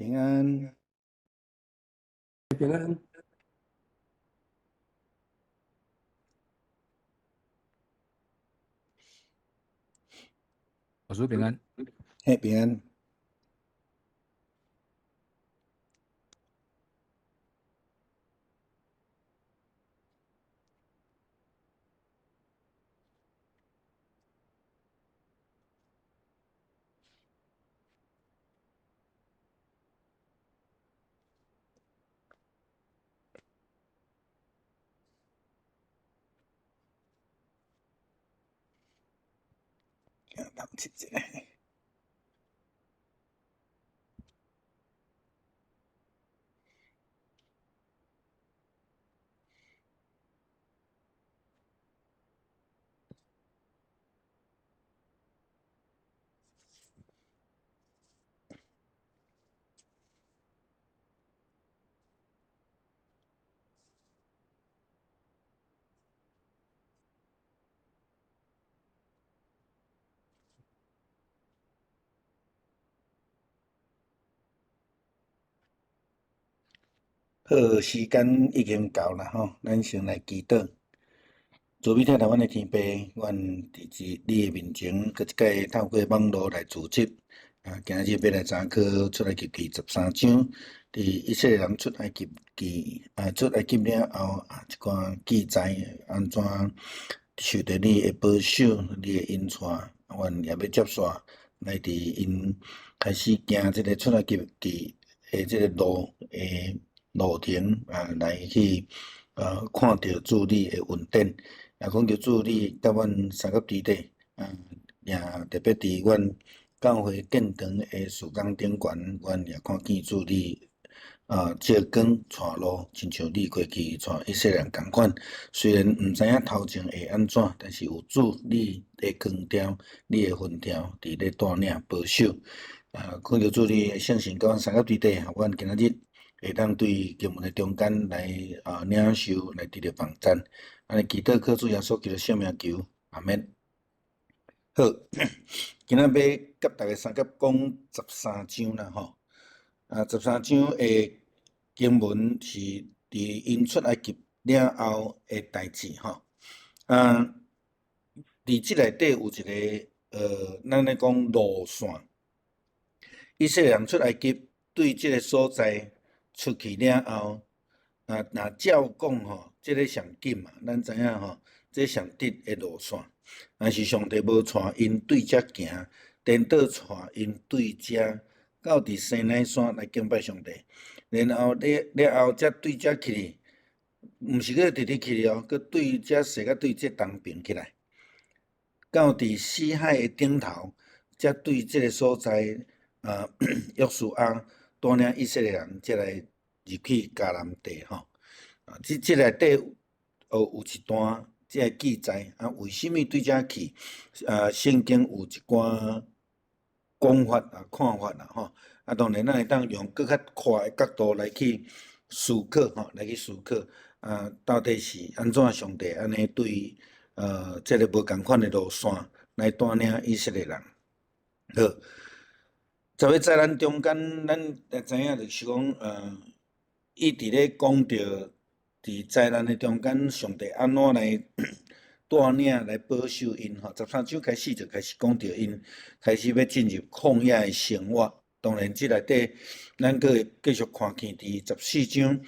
平安。平安。老師平安。嘿，平安。等一下。好，时间已经到啦吼，咱先来祈祷。慈悲疼惜阮的天父，阮伫这你的面前，阁一摆透过网路来组织，啊，今日欲来查考出埃及记十三章，伫以色列人出埃及记啊，出埃及了后啊，一寡记载按怎受著你的保守，你的引带，阮也欲接续来伫𪜶开始行这个出埃及记的这个路的路程啊，来去看著主你的恩典，也恳求主你佮阮相佮伫底，啊，也特别伫阮教会建堂的事工顶悬，阮也看见主你照光带路，亲像你过去带以色列人仝款。虽然毋知影头前会按怎，但是有主你的光照，你的恩照伫咧带领保守。啊，恳求主你的圣神佮阮相佮伫底，予阮今仔日会当对经文的中间来领受，来得著帮赞。按呢祈祷靠主耶稣基督圣名求，阿们。好，今仔欲佮大家相佮讲十三章啦吼。啊，十三章的经文是伫𪜶出埃及了后的代志吼。啊，伫这内底有一个，咱咧讲路线。以色列人出埃及对这个所在出去了后，啊，若照讲吼，这个上紧嘛，咱知影吼，这上直的路线。但是上帝无带𪜶对遮行，颠倒带𪜶对遮到伫西奈山来敬拜上帝，然后了了后才对遮去，毋是阁直直去哦，阁对遮踅到对这东边起来，到伫死海的顶头，才对这个所在，约书亚带领以色列人才来入去迦南地吼。啊，这内底有一段这个记载啊，为啥物对遮去？啊，圣经有一寡讲法啊、看法啦吼。啊，当然咱会当用阁较宽的角度来去思考吼，来去思考啊，到底是按怎上帝按呢对这个无仝款的路线来带领以色列人。好，十个灾难中间，咱会知影就是讲，伊伫咧讲著伫灾难的中间，上帝按怎来带领来保守𪜶吼。十三章开始就开始讲著𪜶开始欲进入旷野的生活。当然，这内底咱阁会继续看见伫十四章，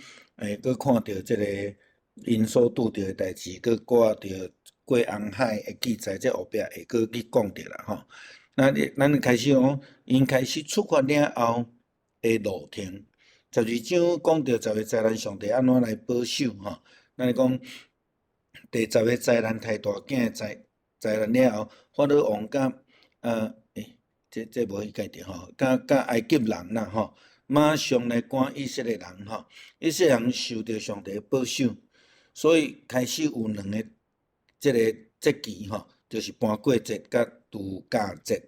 阁看著这个𪜶所拄著的代志，阁挂著过红海的记载，这后壁会阁去讲著啦吼。那你，咱开始讲，𪜶开始出发了后的路程。十二章讲著十个灾难，上帝按怎来保守吼？咱讲第十个灾难，刣大囝的灾难了后，法老王佮，这无去解著吼，佮埃及人啦吼，马上来赶以色列人吼，以色列人受著上帝保守，所以开始有两个这个节期吼，就是盘过节佮度假节。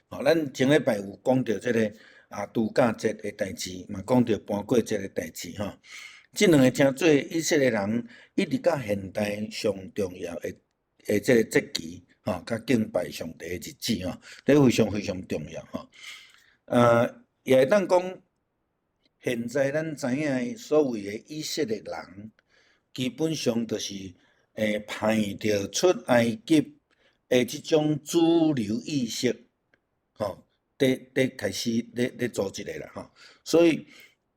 吼，咱前礼拜有讲著这个度假节的代志，嘛讲著盘过节的代志吼。这两个成做以色列人一直到现代上重要的这个节期吼，佮敬拜上帝的日子吼，这非常非常重要吼。也会当讲，現在咱知影的所謂的以色列人，基本上就是派著出埃及的這種主流意識，吼，佇開始咧組織的啦，吼。所以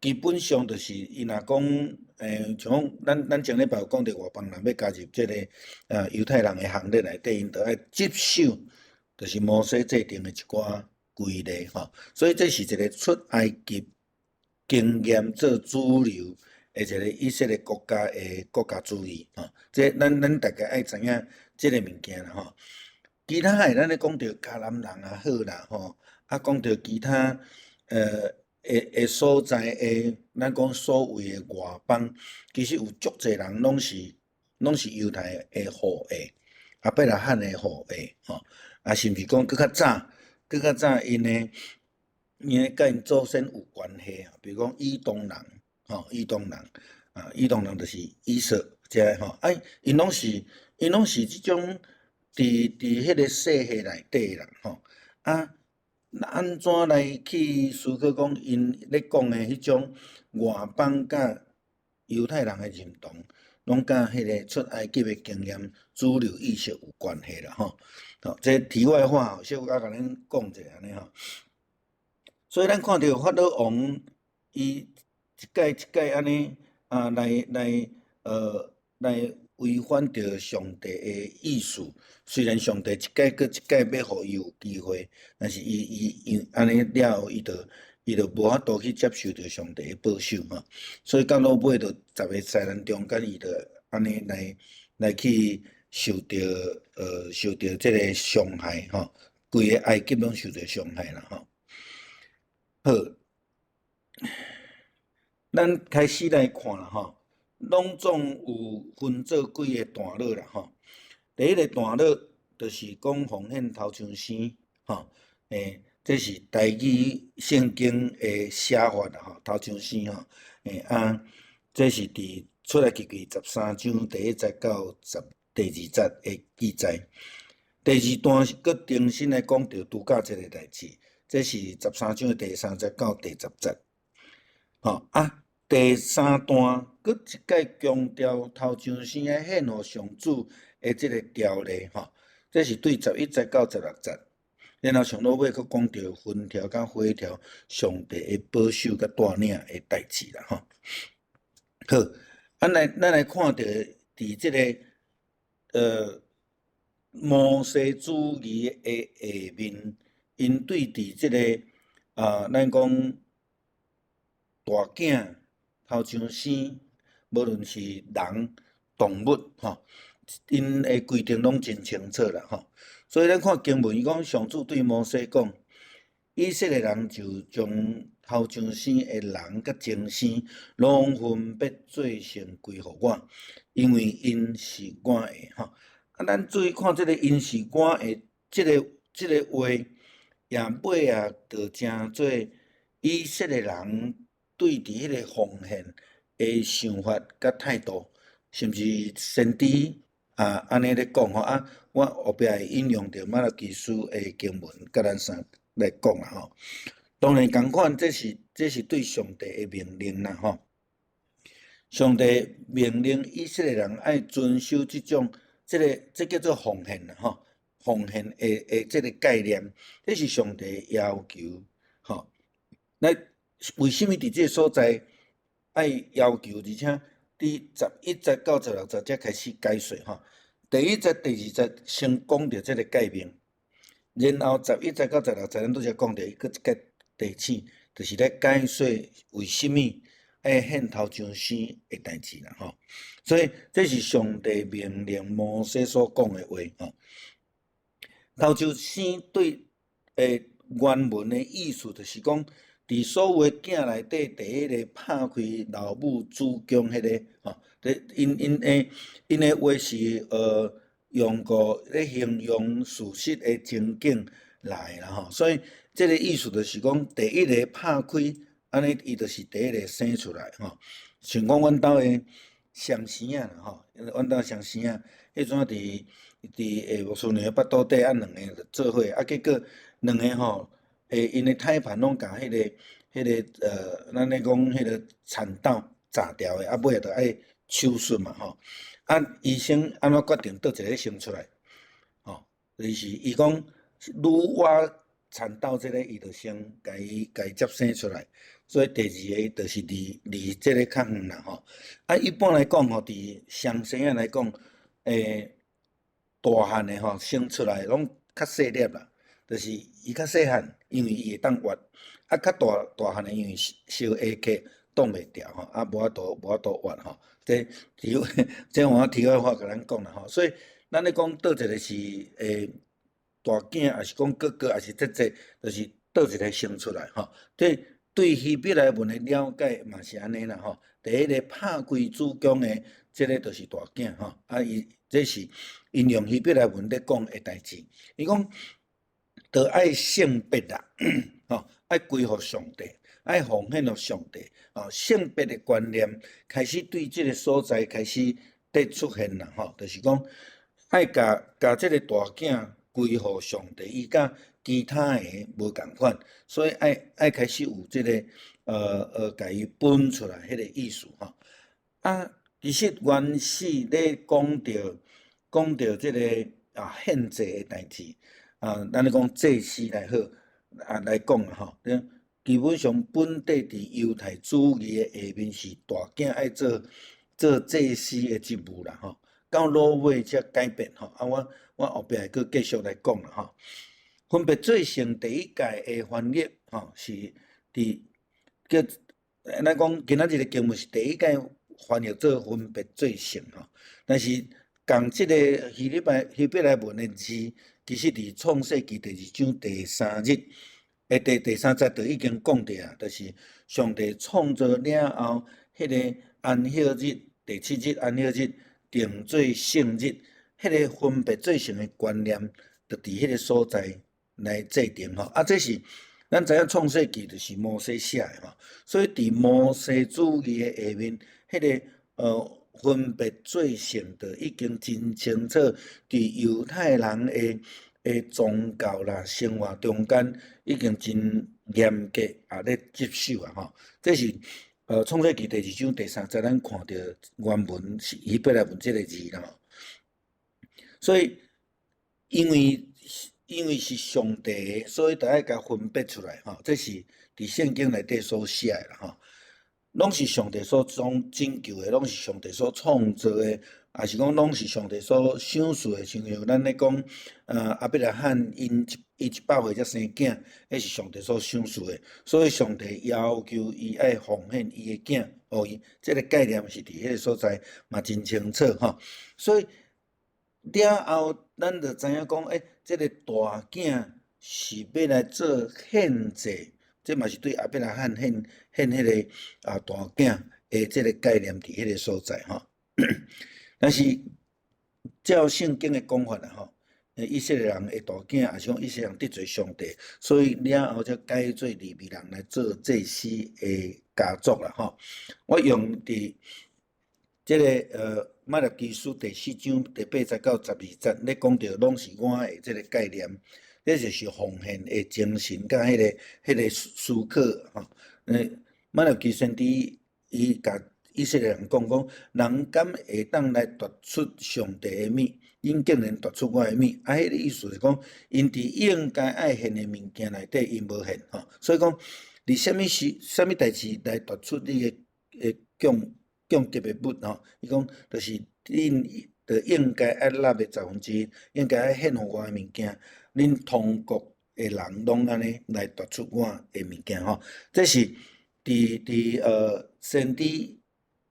基本上就是伊若講，像講咱前禮拜有講著外邦人欲加入這個猶太人的行列內底，𪜶著愛接受，就是摩西制定的一寡規例，吼。所以這是一個出埃及經驗做主流的一個以色列國家的國家主義，吼。這咱大家愛知影這个物件啦，吼。其他的咱咧講著迦南人也好啦，吼，啊講著其他的所在的，咱講所謂的外邦，其實有足濟人攏是猶太的後裔，亞伯拉罕的後裔，吼，啊，甚至講閣較早，𪜶的佮𪜶祖先有關係，比如講以東人，吼，以東人，啊，以東人就是以掃這吼，啊，𪜶攏是這種佇彼个世系內底的人，吼，啊，按怎來去思考講𪜶咧講的彼種外邦佮猶太人的認同，攏佮彼个出埃及的經驗、主流意識有關係啦，吼。吼，這題外話，小可共恁講者按呢吼。所以咱看著法老王，伊一擺一擺按呢啊來違反著上帝的意思。雖然上帝一擺閣一擺欲予伊有機會，但是伊按呢了後，伊就無法度去接受著上帝的保守吼。所以到落尾就十个災難中間，伊就按呢來去受著這个傷害吼，規个埃及攏受著傷害啦吼。好，咱開始來看啦吼，攏總有分做幾个段落啦吼。第一个段落就是講奉獻頭像生，吼，這是台語聖經的寫法啦吼，頭像生吼，啊，這是佇出埃及記13章第1節到第二節的記載。第二段是閣重新來講著度假節的代誌，這是十三章的第3節到第10節。吼啊，第三段閣一擺強調頭像生愛獻予上主的這个條例，吼，這是對11節到16節。然後上落尾閣講著分條佮火條，上帝的保守佮帶領的代誌啦，吼。好，咱來看著佇這个摩西主義的下面，𪜶對佇這个啊，咱講大囝頭像生，無論是人、動物，吼，𪜶的規定攏真清楚啦，吼。所以咱看經文，伊講上主對摩西講，以色列人就將頭前生的人佮前生，攏分別做聖歸予我，因為𪜶是我的，吼。啊，咱注意看這个𪜶是我的，這个話，也尾仔就成做以色列人對佇彼个奉獻的想法佮態度，甚至先知啊，按呢咧講吼啊，我後壁會引用著瑪拉基書的經文，佮咱相來講啦吼。當然仝款，這是對上帝的命令啦吼。上帝命令以色列人愛遵守這種，這个這叫做奉獻啦吼，奉獻的這个概念，這是上帝要求吼。那為啥物佇這个所在愛要求，而且佇11節到16節才開始解說吼。第1節、第2節先講著這个誡命，然後11節到16節，咱拄才講著，伊閣一個提醒，就是咧解說為啥物愛獻頭像生的代誌啦吼。所以這是上帝命令摩西所講的話吼。頭像生對原文的意思就是講，佇所有的囝內底，第一个拍開老母子宮彼个吼，𪜶的話是用過咧形容事實的情景來啦吼，所以這个意思就是講，第一个拍開，按呢伊就是第一个生出來吼。像講阮兜的雙生仔啦吼，阮兜雙生仔，彼陣佇牧師娘腹肚底啊，兩个做伙，啊結果兩个吼，𪜶的胎盤攏共彼个。彼個咱咧講彼個產道鑿掉的，啊尾仔著愛手術嘛吼。啊，醫生按怎決定佗一个生出來？吼，就是伊講愈倚產道這个，伊就先共伊接生出來。所以第二个就是離這个較遠啦吼。啊，一般來講吼，佇雙生仔來講，大漢的吼生出來攏較細粒啦，就是伊較細漢，因為伊會當活。啊，較大大漢的，因為燒下克擋袂牢吼，啊，無法度活吼。這題這我題外話共咱講啦吼。所以咱咧講佗一个是大囝，抑是講哥哥，抑是姐姐，就是佗一个生出來吼。這對希伯來文的了解嘛是按呢啦吼。第一个拍開子宮的，這个就是大囝吼。啊，伊這是𪜶用希伯來文咧講的代誌。伊講，著愛聖別啦，吼，愛歸予上帝，愛奉獻予上帝。吼，聖別的觀念開始對這个所在開始佇出現啦，吼，就是講愛共這个大囝歸予上帝，伊佮其他的無仝款，所以愛開始有這个共伊分出來彼个意思吼。啊，其實原始咧講著這个啊獻祭的代誌，啊，咱咧講祭司來好啊來講啊吼，基本上本底佇猶太主義的下面是大囝愛做祭司的職務啦吼，到落尾才改變吼。啊，我後壁會閣繼續來講啦吼。分別做聖第一屆的翻譯吼，是佇叫咱講今仔日的經文是第一屆翻譯做分別做聖吼，但是仝這个希伯來文的字，其實佇創世記第二章第三日，第三節就已經講著啊，就是上帝創造了後，彼个安息日第七日安息日定做聖日，彼个分別做聖的觀念，就佇彼个所在來制定吼。啊，這是咱知影創世記就是摩西寫的吼，所以佇摩西主義的下面，彼个分別做聖就已經真清楚，佇猶太人的宗教啦生活中間已經真嚴格啊咧執守啊吼。這是創世記第二章第三節，咱看著原文是希伯來文這个字啦吼。所以因為是上帝的，所以著愛共分別出來吼。這是佇聖經內底所寫的啦吼。攏是上帝所創拯救的，攏是上帝所創造的，抑是講攏是上帝所賞賜的。親像咱咧講，亞伯拉罕𪜶伊100歲才生囝，彼是上帝所賞賜的。所以上帝要求伊愛奉獻伊的囝，予伊，這个概念是佇彼个所在嘛真清楚吼。所以了後，咱就知影講，這个大囝是欲來做獻祭。這嘛是對亞伯拉罕獻彼个啊大囝的這个概念佇彼个所在吼。但是照聖經的講法啦吼，以色列人的大囝，抑是講以色列人得罪上帝，所以了後才改做利未人來做祭司的家族啦吼。我用佇這个瑪拉基書第四章第八節到十二節咧講著攏是我的這个概念。這就是奉獻的精神，佮彼个思考吼。瑪拉基先知伊共以色列人講講，人敢會當來奪出上帝的物？𪜶竟然奪出我的物，啊，彼个意思是講，𪜶佇應該愛獻的物件內底，𪜶無獻吼。所以講，佇啥物時、啥物代誌來奪出你的供給的物吼？伊講，就是恁著應該愛納的十分之一，應該愛獻予我的物件。恁同國的人攏按呢來奪出我的物件吼，這是佇先知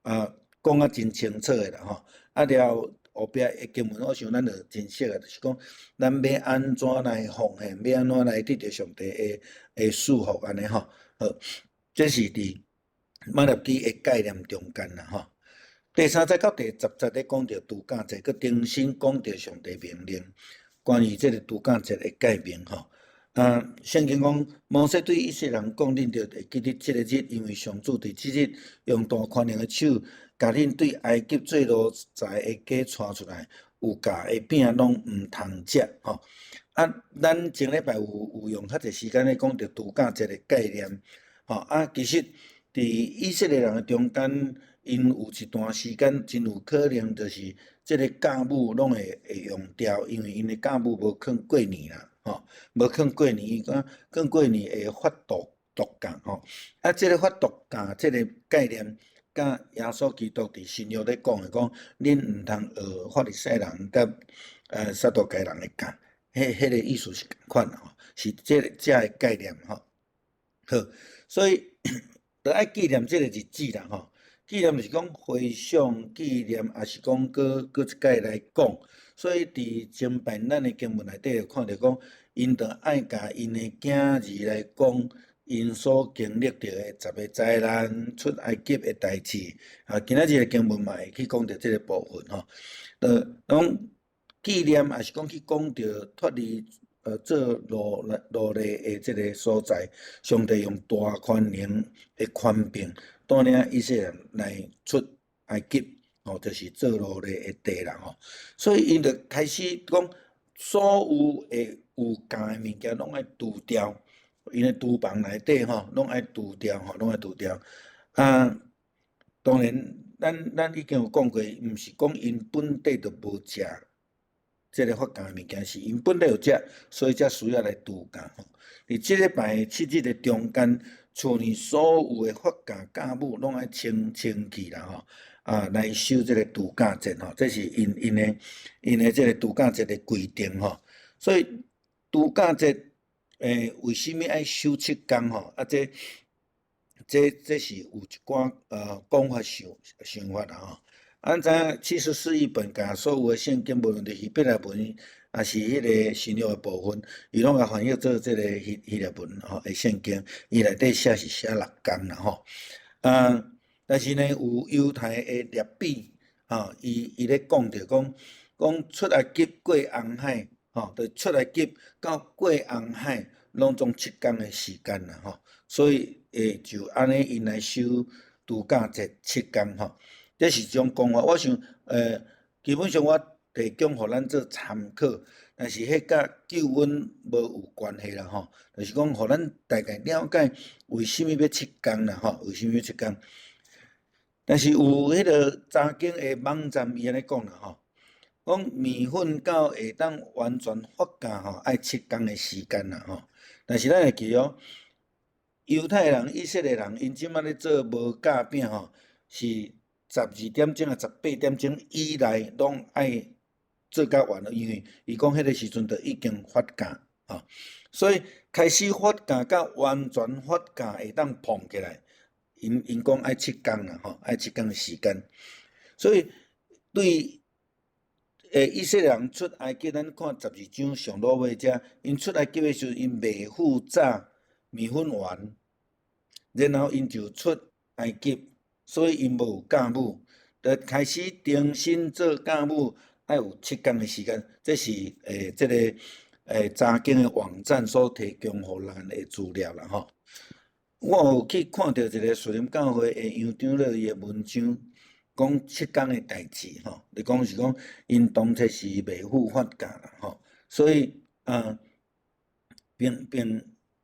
啊講啊真清楚的啦吼。啊了後壁的經文，我想咱就真熟啊，就是講咱欲按怎來奉獻，欲按怎來得著上帝的祝福按呢吼。好，這是佇瑪拉基的概念中間啦吼。第三節到第十節咧講著度假節，閣重新講著上帝命令。關於這个度假節的誡命吼，啊，聖經講，摩西對以色列人講，恁著會記得這个日，因為上主佇這日用大權能的手，共恁對埃及做奴才的家帶出來，有咬的餅攏毋通食吼。啊，咱前禮拜有用較濟時間咧講著度假節的概念，吼啊，其實佇以色列人的中間，𪜶有一段時間真有可能就是這个酵母攏會用掉，因為𪜶的酵母無囥過年啦，吼，無囥過年，伊講囥過年會發毒毒酵吼。啊，這个發毒酵這个概念，佮耶穌基督佇新約咧講的講，恁毋通學法利賽人佮撒都該人的教，彼个意思是仝款吼，是這个概念吼。好，所以著愛紀念這个日子啦吼。紀念就是講回想紀念，抑是講閣閣一擺來講。所以佇前擺咱的經文內底會看著講，𪜶著愛共𪜶的囝兒來講，𪜶所經歷著的十个災難、出埃及的代誌。啊，今仔日的經文嘛會去講著這个部分吼。講紀念，抑是講去講著脫離做奴隸的這个所在，上帝用大權能的權柄，帶領以色列人來出埃及，吼，就是做奴隸的地啦吼。所以𪜶就開始講，所有的有酵的物件攏愛除掉，𪜶的廚房內底吼，攏愛除掉吼，攏愛除掉。啊，當然，咱已經有講過，毋是講𪜶本底就無食這个發酵的物件，是𪜶本底有食，所以才需要來除酵吼。佇這禮拜七日的中間，厝內所有的發酵酵母攏愛清清去啦吼，啊，來守這个除酵節吼，這是𪜶的這个除酵節的規定吼。所以除酵節，為啥物愛守七工吼？啊，這是有一寡講法想法啦吼。咱知影七十士譯本共所有的聖經，無論佇希伯來文，抑是彼个新約的部分，伊攏共翻譯做這个希臘文吼的聖經，伊內底寫是寫六工啦吼。啊，但是呢，有猶太的列比，吼，伊咧講著講，講出埃及過紅海，吼，就出埃及到過紅海，攏總七工的時間啦吼。所以會就按呢，𪜶來守除酵節七工吼。這是一種講法，我想，基本上我提供予咱做參考，但是彼佮救恩無有關係啦吼。就是講，予咱大概了解為啥物欲七工啦吼，為啥物欲七工。但是有彼个查經的網站伊按呢講啦吼，講麵粉到會當完全發酵吼，愛七工的時間啦吼。但是咱會記哦，猶太人、以色列人，𪜶這擺咧做無酵餅吼，是12點鐘啊，18點鐘以內攏愛做甲完了，因為伊講彼个時陣就已經發酵吼，所以開始發酵到完全發酵會當膨起來，𪜶講愛七工啦吼，愛七工的時間。所以對以色列人出埃及，咱看12章上落尾遮，𪜶出埃及的時陣，𪜶未付早麵粉完，然後𪜶就出埃及。所以𪜶無有酵母，就開始重新做酵母，愛有七工的時間。這是這个查經的網站所提供予咱的資料啦吼。我有去看著一个樹林教會的楊長老伊的文章，講七工的代誌吼，就講是講𪜶當初是未付發酵啦吼，所以啊，並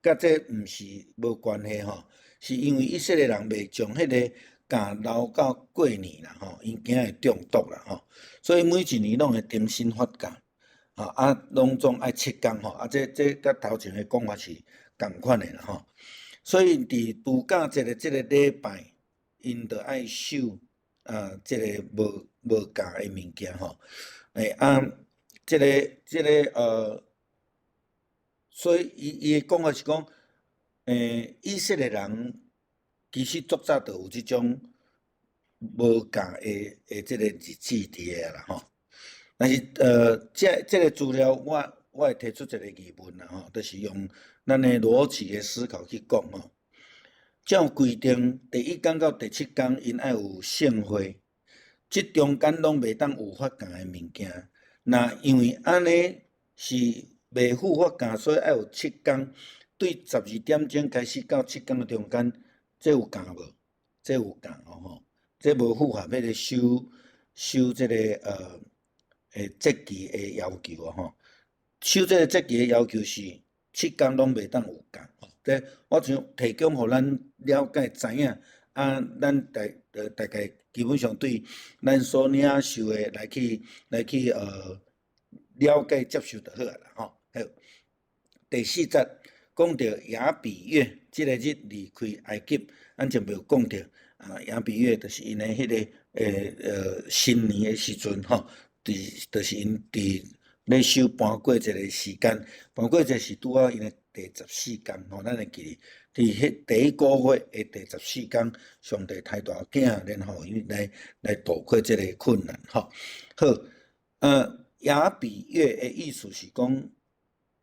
佮這毋是無關係吼，是因為以色列人袂將彼个酵留到過年啦吼，𪜶驚會中毒啦吼，所以每一年攏會重新發酵，啊，攏總愛七工吼，啊，這佮頭前的講法是仝款的啦吼。所以佇除酵節的這个禮拜，𪜶著愛守啊，這个無酵的物件吼。啊，這个，所以伊的講法是講，以色列人其實足早就有這種無酵的這个日子佇个啦吼。但是這个資料我會提出一個疑問啦吼，就是用咱的邏輯的思考去講吼。照規定，第一工到第七工，𪜶愛有聖會，這中間攏袂當有發酵的物件。若因為按呢是袂赴發酵，所以愛有七工，對12點鐘開始到七工的中間，這有酵無？這有酵哦吼，這無符合彼個守這个節期的要求哦吼。守這个節期的要求是7工攏袂當有仝吼。這我想提供予咱了解知影，啊，咱大概基本上對咱所領受的來去了解接受就好啊啦吼。好，第四節講著亞比月這个日離開埃及，咱前面有講著啊，亞比月就是𪜶的彼个新年的時陣吼，佇就是𪜶佇咧守盤過節的時間，盤過節是拄好𪜶的第14工吼，咱會記得佇彼第一個月的第十四工，上帝刣大囝，然後𪜶來渡過這个困難吼。好，亞比月的意思是講，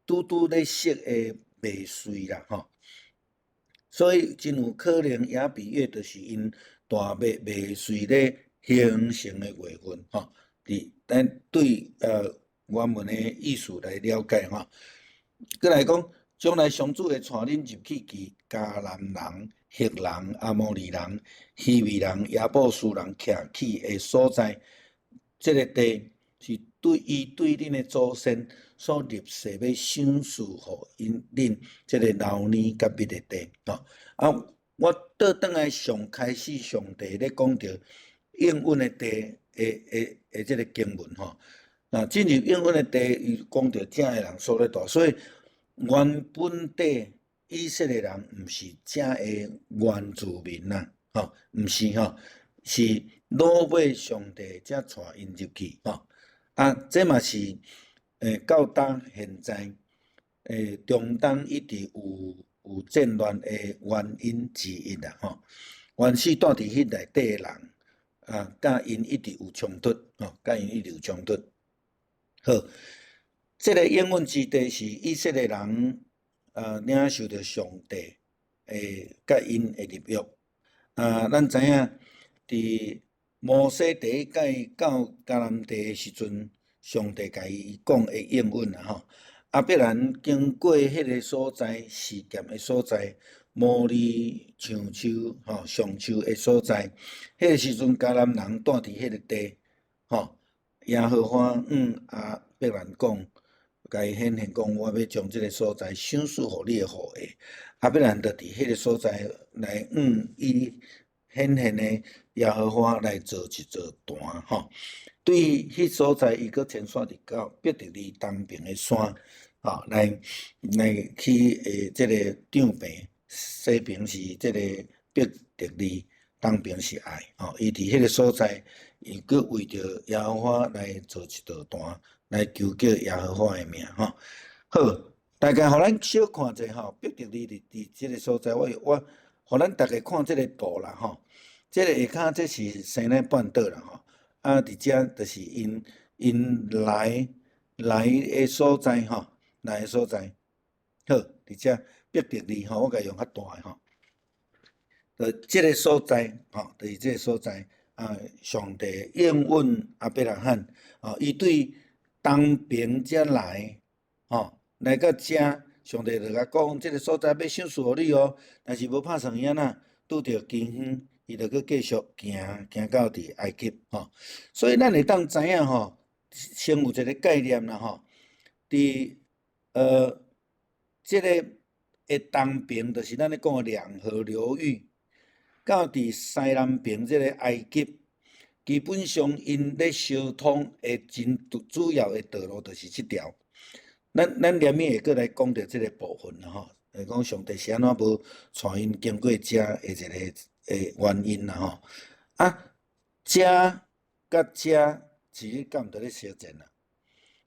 拄拄咧熟的麥穗啦吼，所以真有可能亞比月就是𪜶大麥麥穗咧形成的月份吼。佇咱對原文的意思來了解吼。閣來講，將來上主會帶恁入去其迦南人、赫人、阿摩利人、希未人、耶布斯人徛起的所在，這个地是對伊對恁的祖先所立誓欲賞賜予𪜶恁這个流奶佮蜜的地吼。啊，我倒轉來上開始上帝咧講著應允的地的這个經文吼。啊，進入應允的地，伊講著遮的人所咧住，所以原本底以色列人毋是遮的原住民啦，吼，毋是吼，是老尾上帝才帶𪜶入去吼。啊，這嘛是到今現在中東一直有戰亂的原因之一啦，吼。原始住佇彼內底的人啊，佮𪜶一直有衝突，吼，佮𪜶一直有衝突。好，這个應允之地是以色列人領受著上帝佮𪜶的立約。啊，咱知影佇摩西第一擺到迦南地的時陣，上帝共伊講的應允啦吼。亞伯蘭經過彼个所在，示劍的所在，摩利橡樹吼橡樹的所在，彼個時陣迦南人住佇彼个地，吼。耶和華向亞伯蘭講，共伊顯現講，我欲將這个所在賞賜予你的後裔。亞伯蘭就佇彼个所在來向伊顯現的耶和華來造一座壇，吼。對彼所在，伊閣遷徙佇到伯特利東爿的山，吼，來去這个帳棚，西爿是這个伯特利，東爿是愛，吼。伊佇彼个所在，伊閣為著耶和華來造一座壇，來求叫耶和華的名，吼。好，大概予咱小看者吼，伯特利佇這个所在，我予咱逐家看這个圖啦，吼。這个下跤這是西奈半島啦，吼。啊，佇遮就是𪜶來的所在，吼，來的所在。好，佇遮伯特利吼，我共用較大的吼。就這个所在，吼，就是這个所在。啊，上帝應允亞伯拉罕，哦，伊對東爿遮來，吼，來到遮，上帝就共講，這个所在欲賞賜予你哦，但是無拍算伊按怎，拄著饑荒，伊就閣繼續行，行到佇埃及，吼。所以咱會當知影吼，先有一个概念啦，吼，佇這个的東爿，就是咱咧講的兩河流域。到佇西南爿這个埃及，基本上𪜶咧相通的真主要的道路就是這條。咱連面會閣來講著這个部分啦吼，會講上帝是按怎無帶𪜶經過遮的一个的原因啦吼。啊，遮佮遮其實敢毋著咧相戰啦？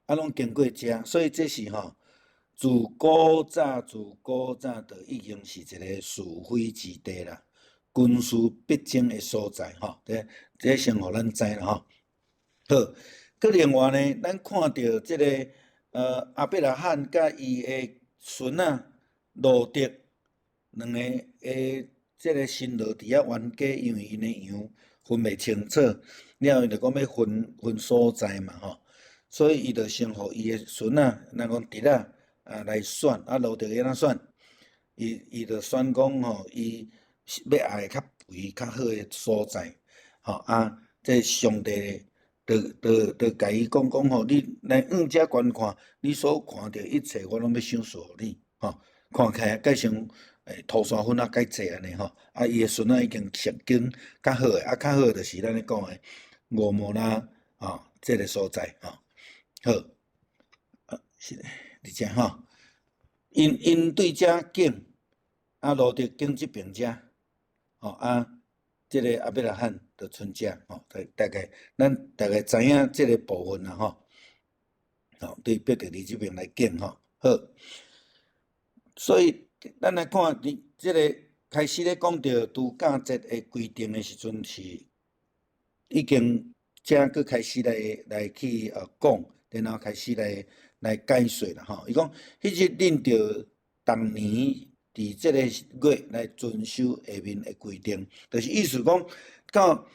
啊，攏經過遮，所以這是吼，自古早就已經是一个是非之地啦。軍事必爭的所在，吼，這先予咱知啦，吼。好，閣另外呢，咱看著這个亞伯拉罕佮伊的孫仔羅得兩个的這个新羅佇遐冤家，因為𪜶的羊分袂清楚，了後伊就講欲分分所在嘛，吼，所以伊就先予伊的孫仔，咱講侄仔啊來選，啊羅得會按怎選？伊就選講吼，伊欲愛較肥較好的所在，吼啊！這上帝就共伊講講吼，你來向遮觀看，你所看著一切，我攏欲賞賜予你，吼。吼，看起來蓋像塗山粉仔蓋濟按呢吼，啊，伊的孫仔已經聖經較好的，啊，較好就是咱咧講的蛾摩拉吼，這个所在吼，好，啊，是佇遮吼，𪜶𪜶對遮景，啊，羅得景這爿遮，吼啊，這个亞伯拉罕就賰遮吼，大大概咱大概知影這个部分啦吼，吼，對伯特利這爿來景吼，好，所以咱來看佇這个開始咧講著度假節的規定的時陣是已經遮閣開始來來去講，然後開始來來解說啦吼。伊講，彼日恁著逐年佇這个月來遵守下面的規定，就是意思講，到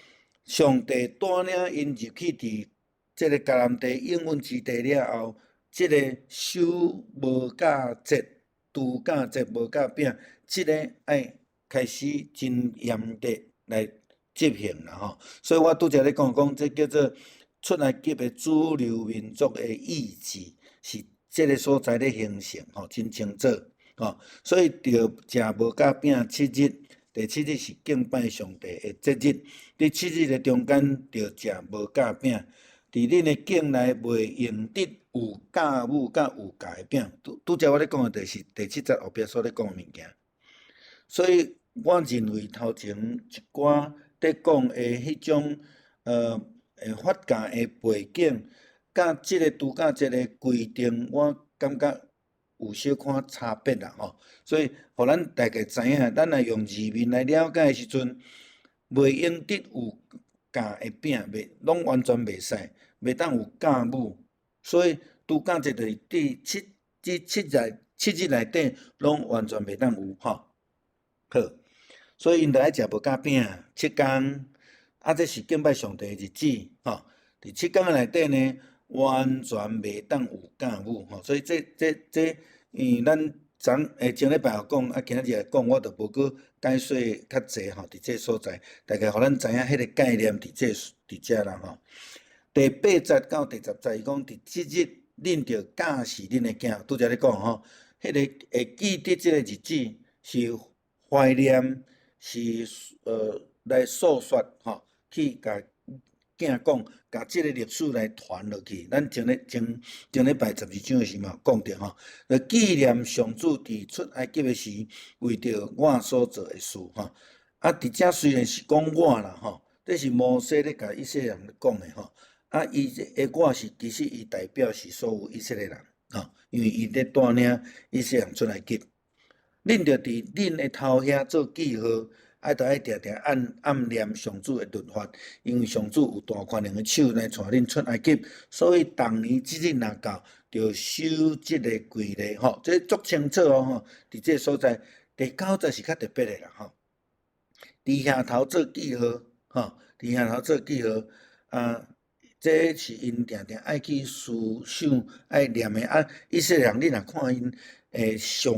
上帝帶領𪜶入去佇這个迦南地應允之地了後，這个守無酵節、度假節無酵餅，這个愛開始真嚴格來執行啦吼。所以我拄才咧講講，這叫做出埃及的主流民族的意志，是這个所在咧形成吼，真清楚吼。所以著食無酵餅七日，第七日是敬拜上帝的節日。佇七日的中間，著食無酵餅。佇恁的境內袂用得有酵母佮有酵的餅。拄拄才我咧講的，就是第七節後壁所咧講的物件。所以我認為頭前一寡佇講的彼種法教的背景，佮這个度假節的規定，我感覺有小可差別啦吼。所以，予咱大家知影，咱若用字面來了解的時陣，袂用得有酵的餅，袂攏完全袂使，袂當有酵母。所以度假節就是佇七這七日七日內底，攏完全袂當有吼。好，所以𪜶著愛食無酵餅七工，啊，這是敬拜上帝的日子，吼。佇七工內底呢，完全袂當有酵母，吼。所以這這這，因為咱昨前禮拜有講，啊，今仔日來講，我就無閣解說較濟吼。佇這所在，大概予咱知影彼个概念佇這佇遮啦吼。第八節到第十節，伊講佇這日，恁著教示恁的囝，拄才咧講吼，彼个會記得這个日子是懷念，是來訴說吼，去共囝講，共這个歷史來傳落去。咱前咧前前禮拜十二章的時嘛有講著吼，來紀念上主佇出埃及的時，為著我所做的事吼。啊，佇遮雖然是講我啦吼，這是摩西咧共以色列人講的吼。啊，伊這个我是其實伊代表是所有以色列人吼，因為伊咧帶領以色列人出埃及。恁著佇恁的頭額做記號，愛著愛定定按暗念上主的律法，因為上主有大權能的手來帶恁出埃及，所以逐年這日若到，著守這个規例吼，這足清楚哦吼。佇這个所在，第九節是較特別的啦吼。佇額頭做記號，吼，佇額頭做記號，啊，這是𪜶定定愛去思想、愛念的啊。以色列人，你若看𪜶上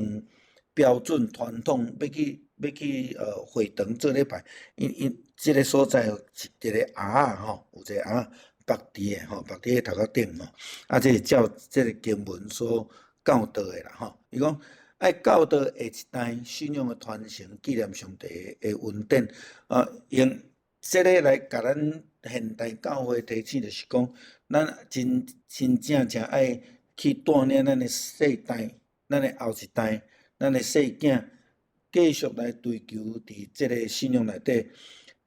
標準傳統，欲去欲去會堂做禮拜，𪜶𪜶這个所在是一个盒仔吼，有一个盒仔縛佇的吼，縛佇頭殼頂吼，啊，這是照這个經文所教導的啦吼。伊講愛教導下一代信仰的傳承，紀念上帝的恩典啊，用這个來共咱現代教會提醒，就是講，咱真真正正愛去帶領咱的世代，咱的後一代，咱的細囝，繼續來追求佇這个信仰內底。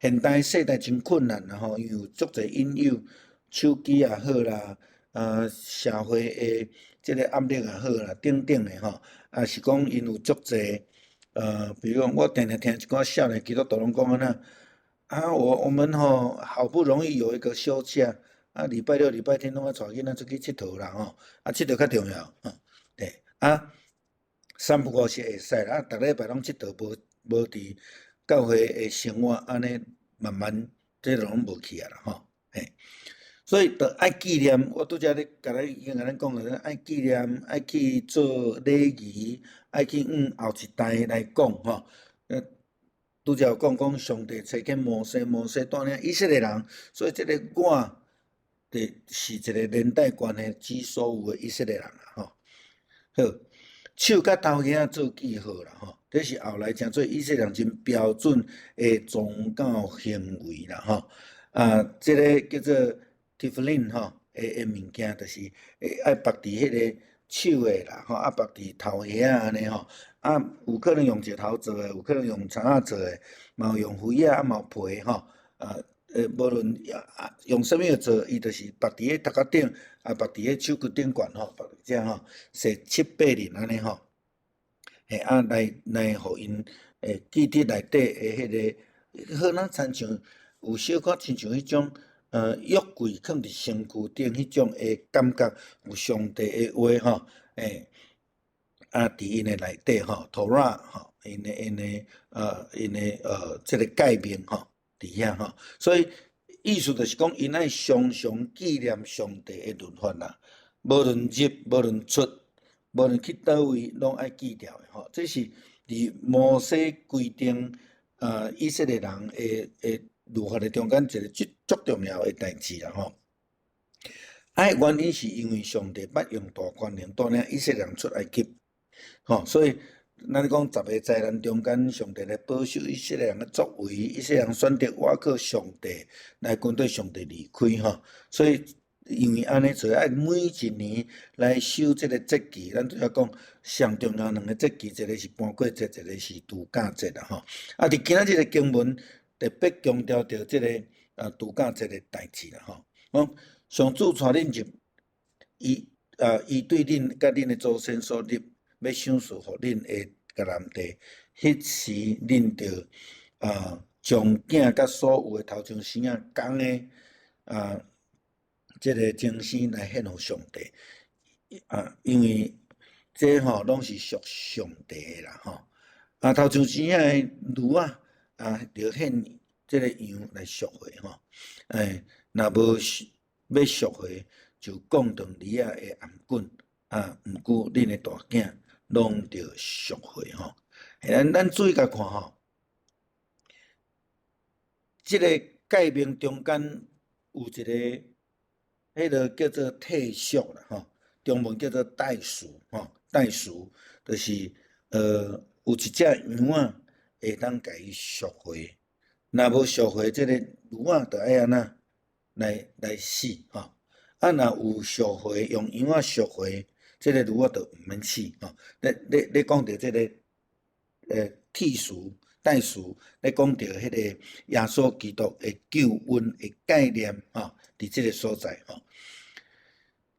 現代世代真困難啦吼，因為有足濟引誘，手機也好啦，啊，社會的這个壓力也好啦，等等的吼，啊是講𪜶有足濟，比如講我定定聽一寡少年基督徒攏講按怎，啊，我我們吼好不容易有一個休假，啊，禮拜六、禮拜天攏愛帶囡仔出去𨑨迌啦吼，啊，𨑨迌較重要，吼，對，啊，三不五時會使啦，啊，逐禮拜攏𨑨迌，無無佇教會的生活，按呢慢慢這攏無去啊啦吼，嘿，所以著愛紀念，我拄才咧共咱已經共咱講了，愛紀念，愛去做禮儀，愛去向後一代來講吼。拄才有講講上帝差遣摩西，摩西帶領以色列人，所以這个我，就是一個連帶關係，指所有的以色列人啦吼。好，手佮頭額仔做記號啦吼，這是後來成做以色列人真標準的宗教行為啦吼。啊，這个叫做 Tefillin 吼的物件，就是愛縛佇彼个手的啦吼，啊縛佇頭額仔按呢吼。啊，有可能用石頭做的，有可能用柴仔做的，嘛有用皮仔，啊嘛有皮吼。啊，無論用啥物做，伊就是縛佇个頭殼頂，啊縛佇个手骨頂懸吼，縛佇遮吼，踅七八日按呢吼。嘿，啊來予𪜶會記得內底的彼个，好若親像有小可親像彼種，約櫃囥佇身軀頂彼種的感覺，有上帝的話吼，欸，啊，佇𪜶的內底吼，Torah 吼，𪜶的這个誡命吼，佇遐吼，所以意思就是講，𪜶愛常常紀念上帝的律法啦，無論入，無論出，無論去佗位，攏愛記牢的吼。這是佇摩西規定，以色列人的律法的中間一個足足重要的代誌啦吼。啊，原因是因為上帝捌用大權能帶領以色列人出埃及，吼，所以咱講十个災難中間，上帝來保守以色列人的作為，以色列人選擇倚靠上帝來跟綴上帝離開吼，所以因為按呢做，愛每一年來守這个節期。咱拄才講上重要兩个節期，一个是盤過節，一个是度假節啦吼。啊，佇今仔日的經文特別強調著這个度假節的代誌啦吼。講上主帶恁入，伊對恁佮恁的祖先所立，欲賞賜予恁的迦南地，彼時恁著將囝佮所有的頭前生仔公的這个前生來獻予上帝，啊，因為這吼攏是屬上帝的啦吼。啊，頭前生仔的驢仔啊，著獻這个羊來贖回吼。欸，若無欲贖回，就降斷犁仔的頷頸，啊，毋過恁的大囝攏著贖回吼。咱注意共看吼，這个誡命中間有一个，彼个叫做替贖啦吼，中文叫做代贖吼，代贖就是有一隻羊仔會當共伊贖回，若無贖回，這个驢仔就愛按怎來死吼。啊，若有贖回，用羊仔贖回，這个驢仔就毋免死吼。咧講著這个替贖代贖，咧講著彼個耶穌基督的救恩的概念吼，佇這个所在吼。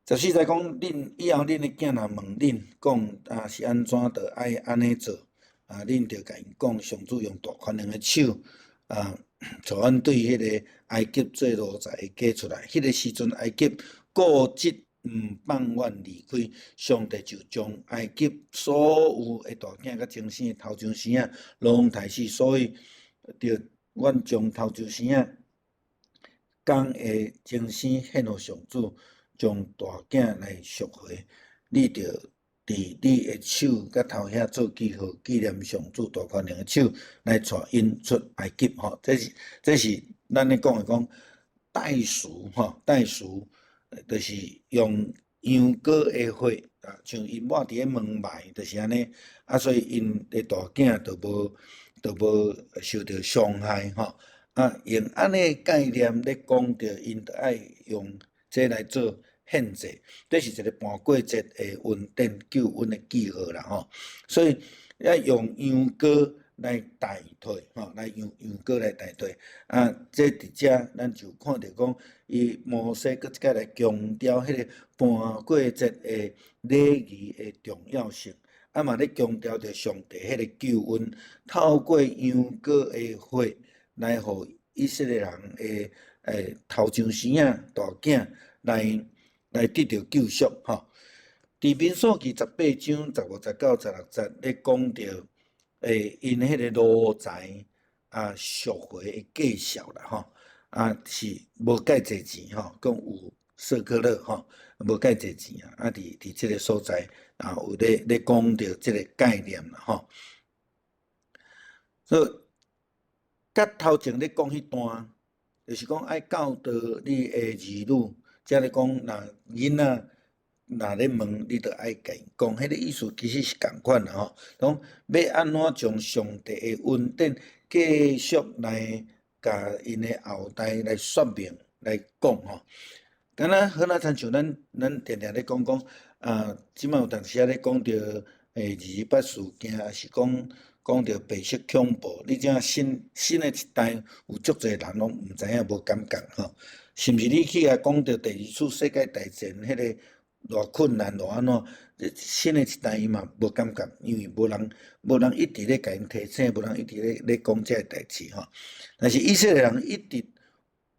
14節講，恁以後恁的囝若問恁講啊是按怎，就愛按呢做啊，恁著共𪜶講，上主用大權能的手啊，帶阮對彼个埃及做奴才的家出來。彼个時陣，埃及固執毋放阮離開，上帝就將埃及所有的大囝佮前生的頭前生仔攏刣死，所以著阮將頭前生仔公的前生獻予上主，將大囝來贖回。你著佇你的手佮頭遐做記號，紀念上主大權能的手來帶𪜶出埃及吼。這是咱咧講的講代贖吼，代贖就是用羊羔的血啊，像𪜶抹佇咧門楣，就是按呢啊，所以𪜶的大囝就無受著傷害吼。啊，用按呢概念咧講著，𪜶著愛用這來做獻祭，這是一个盤過節的恩典救恩的記號啦吼。所以愛用羊羔來代替吼，來用羊羔來代替。啊，這佇遮咱就看著講，伊摩西閣一擺來強調彼个盤過節的禮儀的重要性，啊嘛咧強調著上帝彼个救恩，透過羊羔的血來予以色列人的頭前生仔大囝來得著救贖吼。佇民數記18章15節到16節咧講著，𪜶彼个奴才啊贖回的介紹啦吼，啊是無蓋濟錢吼，講有舍客勒吼，無蓋濟錢啊，啊佇這个所在啊有咧講著這个概念啦吼。所以，佮頭前咧講彼段，就是講愛教導你的兒女，遮咧講若囡仔若咧問，你著愛共𪜶講，彼個意思其實是仝款啦吼。講欲按怎將上帝的恩典繼續來共𪜶的後代來說明來講吼。敢若好若親像咱定定咧講講啊，這擺有當時仔咧講著二二八事件，抑是講講著白色恐怖，你這新的一代有足濟人攏毋知影無感覺吼。是毋是你去共講著第二次世界大戰彼個偌困難偌按怎，新的一代伊嘛無感覺，因為無人一直咧共𪜶提醒，無人一直咧講這个代誌吼。但是以色列人一直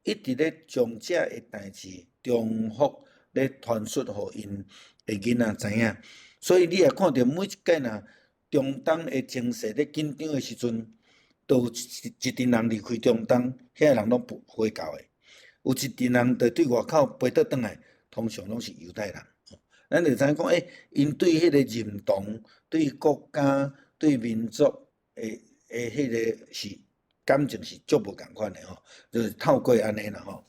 一直咧將這个代誌重複咧傳述予𪜶的囡仔知影，所以你也看著每一擺若中東的情勢咧緊張的時陣，都有一陣人離開中東，遐个人攏回教的。有一陣人就對外口飛倒轉來，通常攏是猶太人。咱就知影講，𪜶對彼個認同、對國家、對民族的彼個是感情是足無仝款的吼，就是透過按呢啦吼。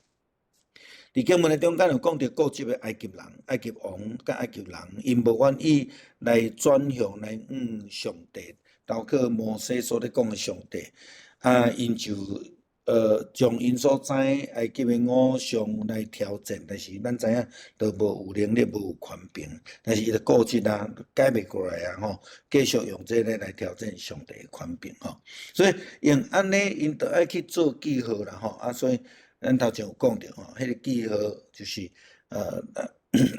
佇經文的中間有講著固執的埃及人、埃及王佮埃及人，𪜶無願意來轉向來向上帝，投靠摩西所咧講的上帝，啊，𪜶就將𪜶所知埃及的偶像來挑戰，但是咱知影都無有能力，無有權柄，但是伊就固執啊，改袂過來啊吼，繼續用這个來挑戰上帝的權柄吼，所以用按呢，𪜶就愛去做記號啦吼，啊，所以咱頭前有講著吼，彼個記號就是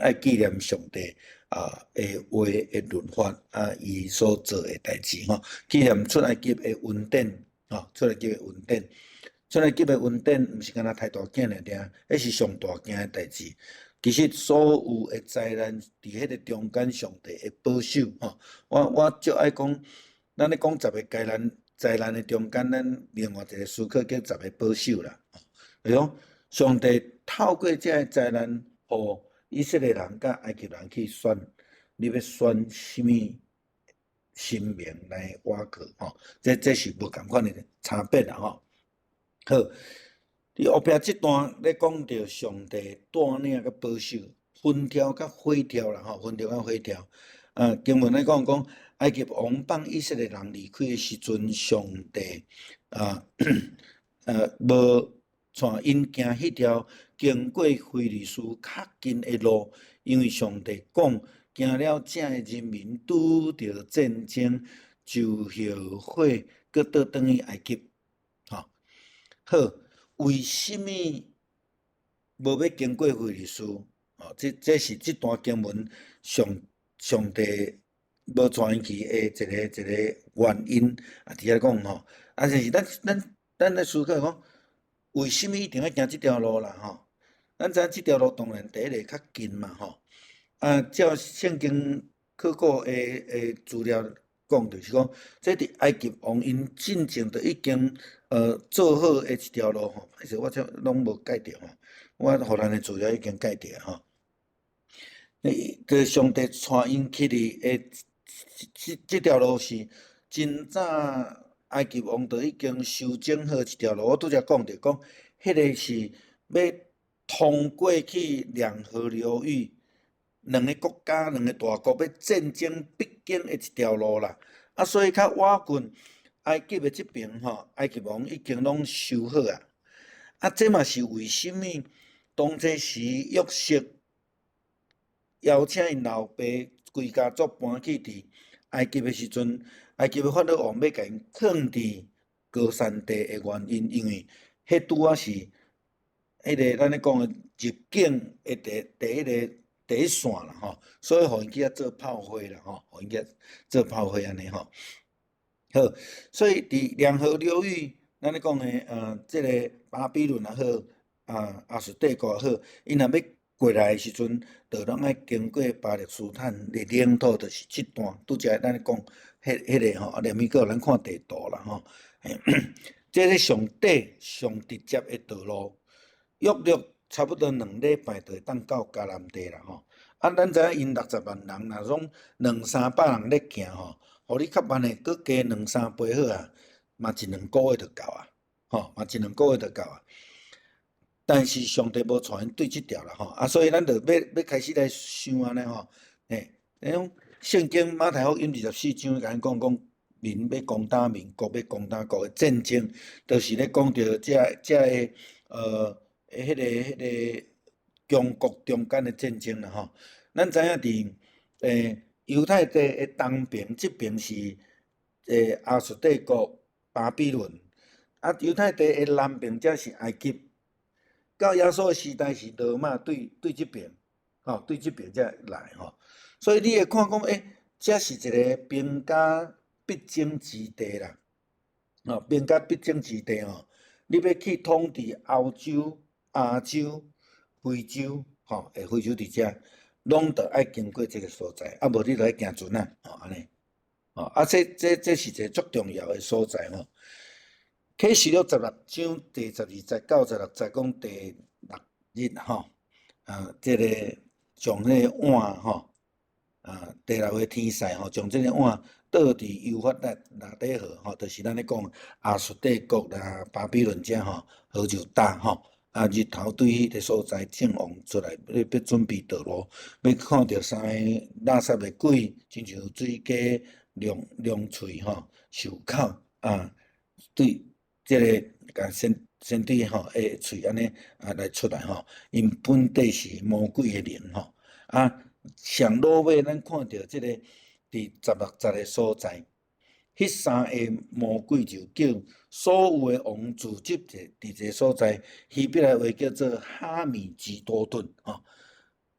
愛紀念上帝啊的話的律法啊，伊所做的代誌吼，紀念出埃及的恩典吼，出埃及的恩典，出埃及的恩典毋是干焦刣大囝爾爾，彼是上大件的代誌。其實所有的災難佇彼個中間，上帝的保守吼，我足愛講，咱咧講十个災難的中間，咱另外一個思考叫十个保守啦。就是講上帝透過這个災難，予以色列人佮埃及人去選，你欲選啥物神明來倚靠吼？這是無仝款的差別啦吼。好，佇後壁這段咧講著上帝帶領佮保守，焚柱佮火柱啦吼，焚柱佮火柱。啊，經文咧講講埃及王放以色列人離開的時陣，上帝啊，無帶𪜶行彼條經過非利士較近的路，因為上帝講，行了這的人民拄著戰爭，就後悔，閣倒轉去埃及。吼，好，為啥物無欲經過非利士？哦，這是這段經文上帝無帶𪜶去的一個原因。啊，佇遐講吼，啊，但是咱咧思考講，為啥物一定愛行這條路啦？吼，咱知影這條路當然第一个較近嘛，吼。啊，照聖經考古的資料講，就是講，這佇埃及王𪜶進前就已經做好的一條路吼，歹勢我這攏無蓋著吼，我予咱的資料已經蓋著吼。這上帝帶𪜶去的這條路是真早埃及王就已經修整好一條路。我拄才講著講，彼個是欲通過去兩河流域，兩个國家、兩个大國欲戰爭必經的一條路啦。啊，所以較倚近埃及的這邊吼，埃及王已經攏修好啊。啊，這嘛是為啥物當這時約瑟邀請𪜶老爸規家族搬去佇埃及的時陣，埃及的法老王欲共𪜶囥佇歌珊地的原因，因為彼拄仔是彼个咱咧講的入境的第一線啦吼，所以予𪜶去遐做炮灰啦吼，予𪜶去遐做炮灰按呢吼。好，所以佇兩河流域，咱咧講的這个巴比倫也好，啊亞述帝國也好，𪜶若欲過來的時陣，就攏愛經過巴勒斯坦的領土，就是這段拄才咱咧講彼个吼，啊，連咪閣予咱看地圖啦吼。這个上短上直接的道路，約略差不多2禮拜就會當到迦南地啦吼。啊，咱知影𪜶60萬人，若講兩三百人咧行吼，予你較慢的，閣加兩三倍好啊，嘛一兩個月就到啊，吼，嘛一兩個月就到啊。但是上帝無帶𪜶對這條啦吼，啊，所以咱就欲開始來想按呢吼，嘿，彼種聖經馬太福音24章共咱講講，民欲攻打民，國欲攻打國的戰爭，就是咧講著這個彼個強國中間的戰爭啦吼。咱知影佇猶太地的東邊，這邊是亞述帝國巴比倫，啊，猶太地的南邊才是埃及。到耶穌的時代是羅馬對這邊，吼，對這邊才來吼。所以你會看講，這是一個兵家必爭之地啦，吼，兵家必爭之地吼。你欲去統治歐洲、亞洲、非洲，吼，非洲佇遮，攏著愛經過這个所在，啊無你著愛行船仔，吼，按呢，吼，啊，這是一个足重要的所在吼。啟示錄16章第12節到16節講第六日吼，啊，這个將彼个碗吼，啊，第六个天使吼，將這个碗倒佇幼發拉底河吼，就是咱咧講亞述帝國啦、巴比倫遮吼，河就焦吼，啊，日頭對彼个所在眾王出來，欲準備道路，欲看著三个垃圾的鬼，親像水雞龍喙吼、獸口啊，對。這个共先對吼，喙按呢啊來出來吼，𪜶本底是魔鬼的靈吼，啊，上落尾咱看著這个佇16節的所在，彼三个魔鬼就叫所有的王聚集者佇這个所在，希伯來話叫做哈米吉多頓吼，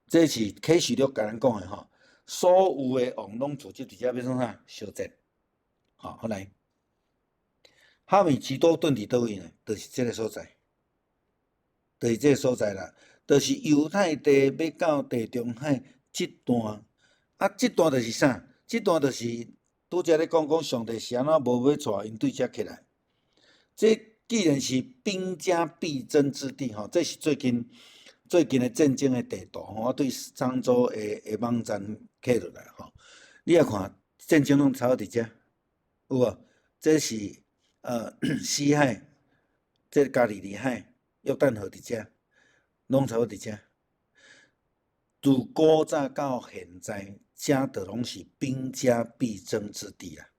這是啟示錄共咱講的吼，所有的王攏聚集佇遮欲創啥？相戰，好，來。哈米吉多頓佇佗位呢？就是這个所在，就是這个所在啦。就是猶太地欲到地中海這段，啊，這段就是啥？這段就是拄才咧講講上帝是按怎無欲帶𪜶對遮起來。這既然是兵家必爭之地吼，這是最近的戰爭的地圖吼，我對漳州的網站刻落來吼。你也看戰爭攏差不多佇遮，有無？這是死海，這個加利利海、約旦河佇遮，攏差不多佇遮。自古早到現在，遮都攏是兵家必爭之地啦。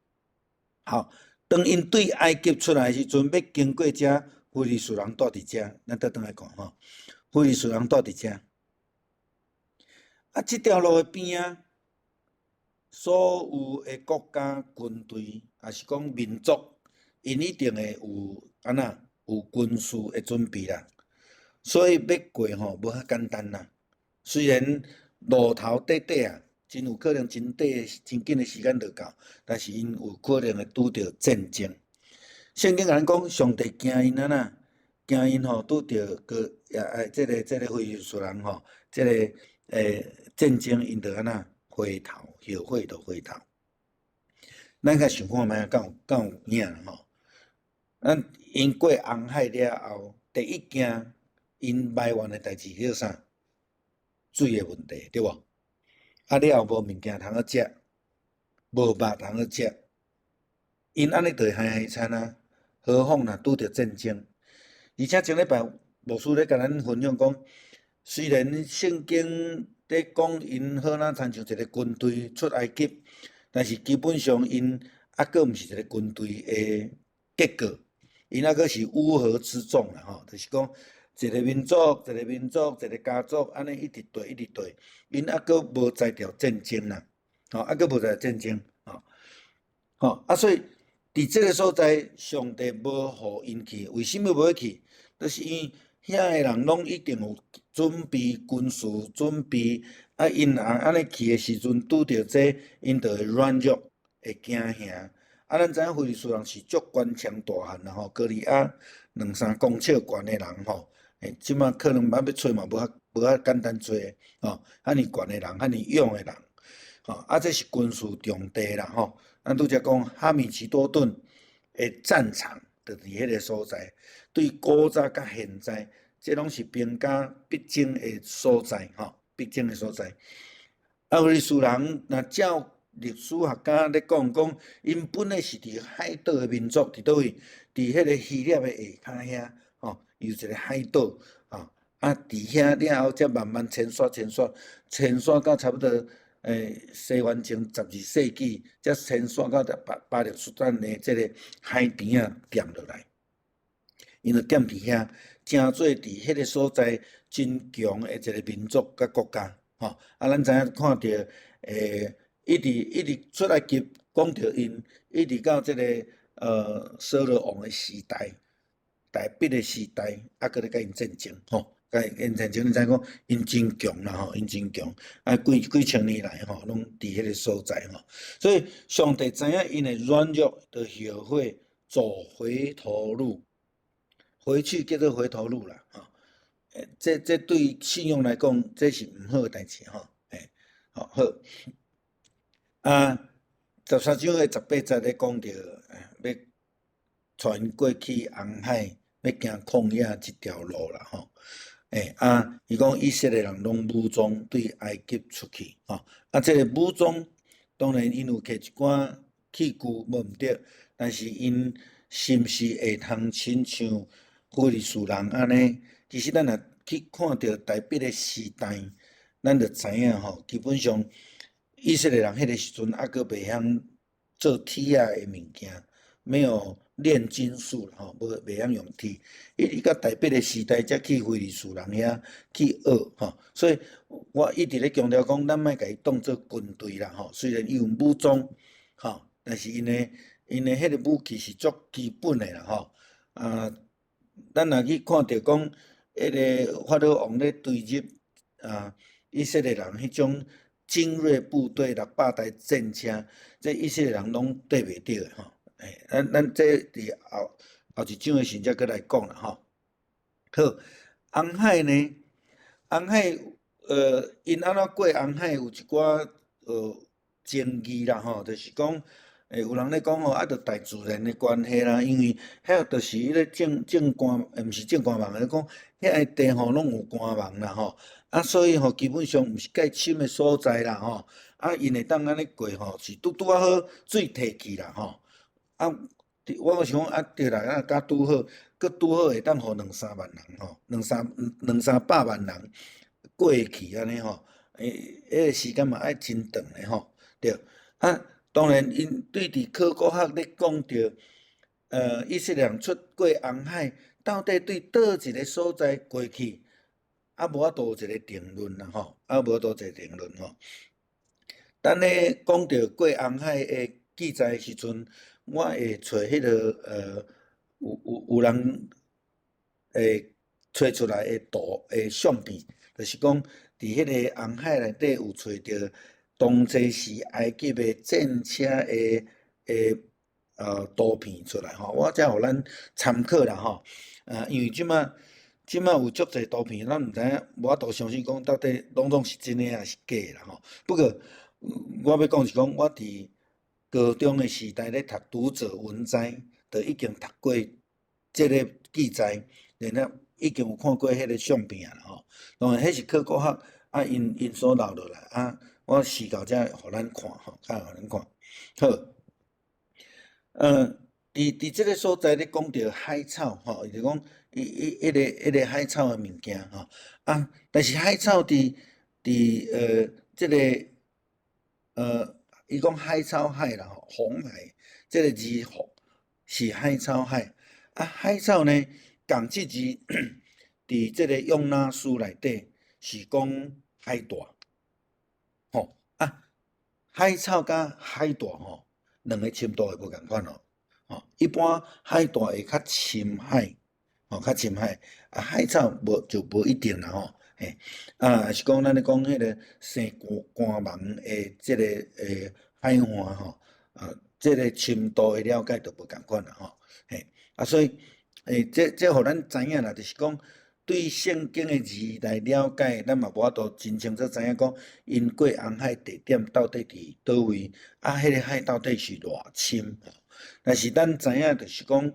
好，當𪜶對埃及出來的時陣，欲經過遮，非利士人蹛佇遮，咱倒轉來看吼，非利士人蹛佇遮。啊，這條路的邊仔，所有的國家軍隊，抑是講民族，𪜶一定會有按怎有軍事的準備啦。所以欲過吼無遐簡單啦。雖然路途短短啊，真有可能真短、真緊的時間就到，但是𪜶有可能會拄著戰爭。聖經共咱講，上帝驚𪜶按怎？驚𪜶吼拄著個也這個非利士人吼，這个戰爭，𪜶就按怎回頭，後悔就回頭。咱較想看覓，敢有影吼？咱𪜶過紅海了後，第一件𪜶埋怨的代誌叫啥？水的問題，對無？啊了後無物件通好食，無肉通好食，𪜶按呢就會害害慘啊！何況若拄著戰爭，而且前禮拜牧師咧共咱分享講，雖然聖經咧講𪜶好若親像一个軍隊出埃及，但是基本上𪜶猶閣毋是一个軍隊的結構，𪜶猶閣是烏合之眾啦吼，就是講一个民族，一个民族，一个家族，按呢一直對，一直對，𪜶猶閣無才調戰爭啦，吼，猶閣無才調戰爭，吼，吼，啊，所以佇這个所在，上帝無予𪜶去，為啥物無欲去？就是因為遐个人攏一定有準備軍事準備，啊，𪜶若按呢去的時陣，拄著這，𪜶就會軟弱，會驚嚇。啊，咱知影非利士人是足堅強大漢啦吼，歌利亞兩三公尺懸的人吼，這馬可能欲揣嘛無遐簡單揣吼，遐爾懸的人，遐爾勇的人，吼，啊，這是軍事重地啦吼。咱拄才講哈米吉多頓的戰場，就佇彼个所在，對古早佮現在，這攏是兵家必爭的所在吼，必爭的所在。啊，非利士人若照歷史學家咧講，講𪜶本來是佇海島的民族，佇佗位？佇彼个希臘的下跤遐，吼，有一个海島，吼，啊，佇遐了後，才慢慢遷徙、遷徙、遷徙到差不多，西元前12世紀，才遷徙到巴勒斯坦的這个海邊仔踮落來。𪜶就踮佇遐，成做佇彼个所在真強的一个民族佮國家，吼。啊，咱知影看著，一直一直出埃及講著𪜶，一直到這个掃羅王的時代，大衛的時代，猶閣咧佮𪜶戰爭，吼，佮𪜶戰爭，你知影講𪜶真強啦，吼，𪜶真強，啊，幾幾千年來吼，攏佇彼个所在吼，所以上帝知影𪜶的軟弱，就後悔走回頭路。回去叫做回頭路啦，吼，這對信仰來講，這是毋好的代誌吼，好，好，啊，13章的18節咧講著，欲帶𪜶過去紅海，欲行曠野這條路啦，吼，啊，伊講以色列人攏武裝對埃及出去，吼，啊，這个武裝當然𪜶有摕一寡器具，無毋對，但是𪜶是毋是會通親像非利士人按呢？其實咱若去看著大衛的時代，咱就知影吼，基本上以色列人彼个時陣猶閣袂曉做鐵仔的物件，沒有煉金術吼，無袂曉用鐵。一直到大衛的時代，才去非利士人遐去學吼。所以我一直咧強調講，咱莫共伊當做軍隊啦吼。雖然伊有武裝吼，但是𪜶的彼个武器是足基本的啦吼。啊，咱若去看著講，彼个法老王咧追入啊，以色列人彼種精銳部隊600台戰車，這以色列人攏綴袂著的吼。咱這佇後後一章的時陣才閣來講啦吼。好，紅海呢？紅海，𪜶按怎過紅海有一寡爭議啦吼，就是講，有人咧講吼，啊，著大自然的關係啦，因為遐就是彼个種種乾，毋是種乾網，咧講遐个地吼攏有乾網啦吼，啊，所以吼基本上毋是蓋深的所在啦吼，啊，𪜶會當按呢過吼，是拄拄仔好水退去啦吼，啊，我想講啊，對啦，啊，敢拄好，閣拄好會當予兩三萬人吼，兩三百萬人過去按呢吼，彼个時間嘛愛真長的吼，對，啊。當然，𪜶對佇考古學咧講著，以色列人出過紅海，到底對佗一个所在過去，猶無法度有一个定論啦吼，猶無法度一个定論吼。當咧講著過紅海的記載的時陣，我會揣彼个有人會揣出來的圖的相片，就是講佇彼個紅海內底有揣著當時時埃及的戰車的圖片出來吼，我才予咱參考啦吼。啊，因為這馬這馬有足濟圖片，咱毋知影，無法度相信講到底攏總是真的抑是假的啦吼。不過我欲講是講，我佇高中的時代咧讀讀者文摘，就已經讀過這个記載，然後已經有看過彼個相片啦吼。當然，彼是考古學啊，𪜶所留落來啊，我時到才予咱看吼，才予咱看。好，佇這个所在咧講著海草吼，伊就講伊伊彼个彼个海草的物件吼，啊，但是海草佇這个伊講海草海啦吼，紅海這个字吼是海草海，啊，海草呢，仝這字佇這个約拿書內底是講海帶，吼啊，海草佮海帶吼，兩个深度會無仝款哦，吼，一般海帶會較深海，吼，較深海，啊，海草無就無一定啦吼，嘿，啊，是講咱咧講彼个生乾乾網的這个海岸吼，啊，這个深度的了解就無仝款啦吼，嘿，啊，所以，這予咱知影啦，就是講對聖經的字來了解，咱嘛無法度真清楚知影講，𪜶過紅海地點到底佇佗位，啊，彼个海到底是偌深吼。但是咱知影就是講，